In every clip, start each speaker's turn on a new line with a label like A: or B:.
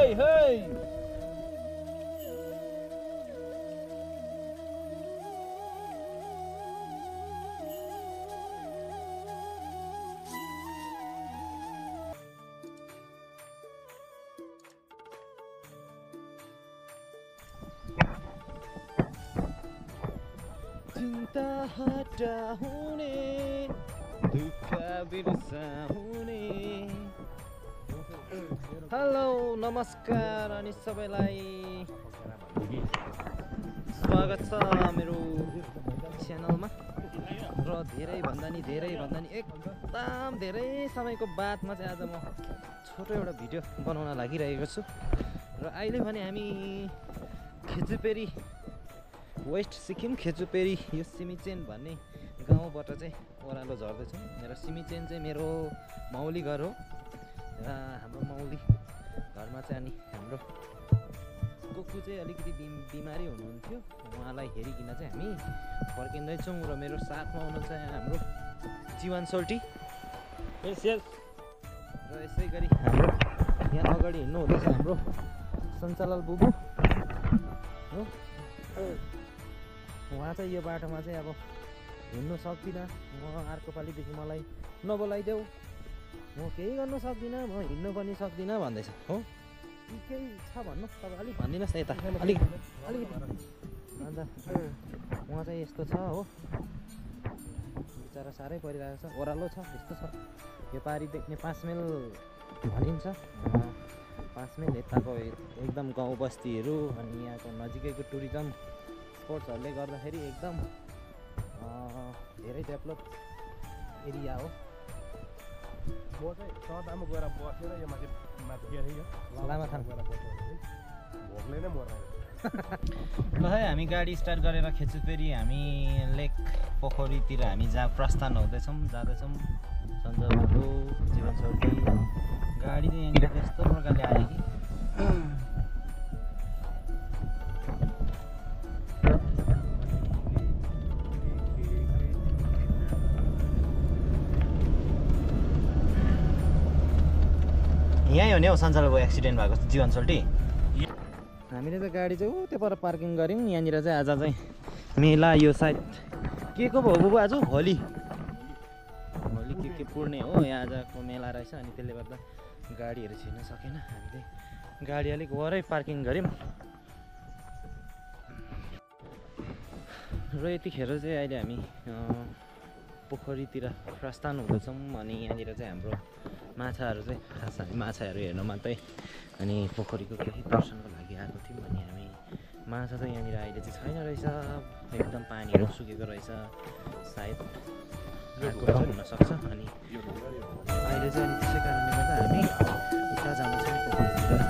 A: Hey, hey!
B: चिन्ता हटाउने दुःख बिर्साउने। हेलो नमस्कार अनि सबैलाई स्वागत छ मेरो च्यानलमा र धेरै भन्दा नि एकदम धेरै समयको बादमा चाहिँ आज म छोटो एउटा भिडियो बनाउन लागिरहेको छु। र अहिले भने हामी खेचुपेरी वेस्ट सिक्किम खेचुपेरी यो सिमिचेन भन्ने गाउँबाट चाहिँ ओह्रालो झर्दैछौँ। र सिमिचेन चाहिँ मेरो माउली घर हो र हाम्रो माउली घरमा चाहिँ अनि हाम्रो कुकु चाहिँ अलिकति बिमारी हुनुहुन्थ्यो, उहाँलाई हेरिकन चाहिँ हामी फर्किँदैछौँ। र मेरो साथमा हुनुहुन्छ हाम्रो जीवन सोल्टी र यसै गरी हाम्रो यहाँ अगाडि हिँड्नु हुँदैछ हाम्रो सञ्चालक बुबु हो। उहाँ चाहिँ यो बाटोमा चाहिँ अब हिँड्नु सक्दिनँ, म अर्को पालिदेखि मलाई नबोलाइदेऊ, म केही गर्नु सक्दिनँ, म हिँड्नु पनि सक्दिनँ भन्दैछ हो। केही छ भन्नु तपाईँ अलिक भनिदिनुहोस् न यता अलिक अन्त उहाँ चाहिँ यस्तो छ हो, बिचरा साह्रै परिरहेको छ, ओह्रालो छ, यस्तो छ। यो पारी देख्ने 5 माइल भनिन्छ, 5 माइल यताको एकदम गाउँ बस्तीहरू अनि यहाँको नजिकैको टुरिज्म स्पोर्ट्सहरूले गर्दाखेरि एकदम धेरै डेभलप एरिया हो।
A: म चाहिँ सदामा गएर बसेर यो माथि
B: लामाथान
A: गएर बस्यो भने भोकले नै मर्दैन।
B: ल है हामी गाडी स्टार्ट गरेर खेचुपेरी हामी लेक पोखरीतिर हामी प्रस्थान जाँदैछौँ। सञ्जयको जीवन सौकी गाडी चाहिँ यहाँनिर यस्तो प्रकारले आयो कि यहीँ हो नि हौ सञ्चालको एक्सिडेन्ट भएको जीवन सोल्टी। हामीले त गाडी चाहिँ त्यो पर पार्किङ गऱ्यौँ। यहाँनिर चाहिँ आज चाहिँ मेला यो सायद के को भयो बुबु आज होली के पुर्णे हो, यहाँ आजको मेला रहेछ। अनि त्यसले गर्दा गाडीहरू छिर्न सकेन, हामीले गाडी अलिक वरै पार्किङ गऱ्यौँ। र यतिखेर चाहिँ अहिले हामी पोखरीतिर प्रस्थान हुँदैछौँ। अनि यहाँनिर चाहिँ हाम्रो माछाहरू चाहिँ खास हामी माछाहरू हेर्न मात्रै अनि पोखरीको केही दर्शनको लागि आएको थियौँ। अनि हामी माछा चाहिँ यहाँनिर अहिले चाहिँ छैन रहेछ, एकदम पानीहरू सुकेको रहेछ, सायद हुनसक्छ। अनि अहिले चाहिँ अनि त्यसै कारणले गर्दा हामी उता जाँदैछौँ पोखरीतिर।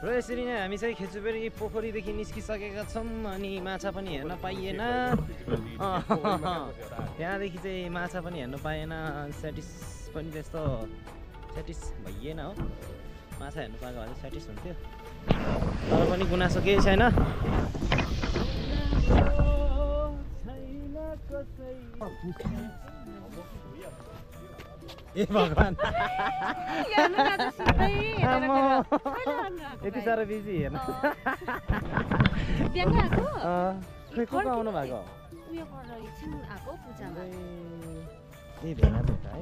B: र यसरी नै हामी चाहिँ खेचुपेरी पोखरीदेखि निस्किसकेका छौँ। अनि माछा पनि हेर्न पाइएन, त्यहाँदेखि चाहिँ माछा पनि हेर्न पाएन, स्याटिस पनि त्यस्तो स्याटिस भइएन हो। माछा हेर्नु पाएको भए चाहिँ स्याटिस हुन्थ्यो, तर पनि गुनासो केही छैन। ए भगवान यति साह्रो बिजी हेर्नु खै को आउनु भएको ए भेना भेटा है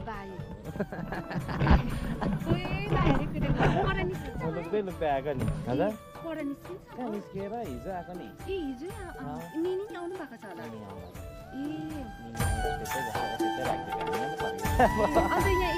B: लुक्दै लुक्दै आएको नि हजुर कहाँ निस्किएर हिजो आएको नि
C: अन्त यहाँ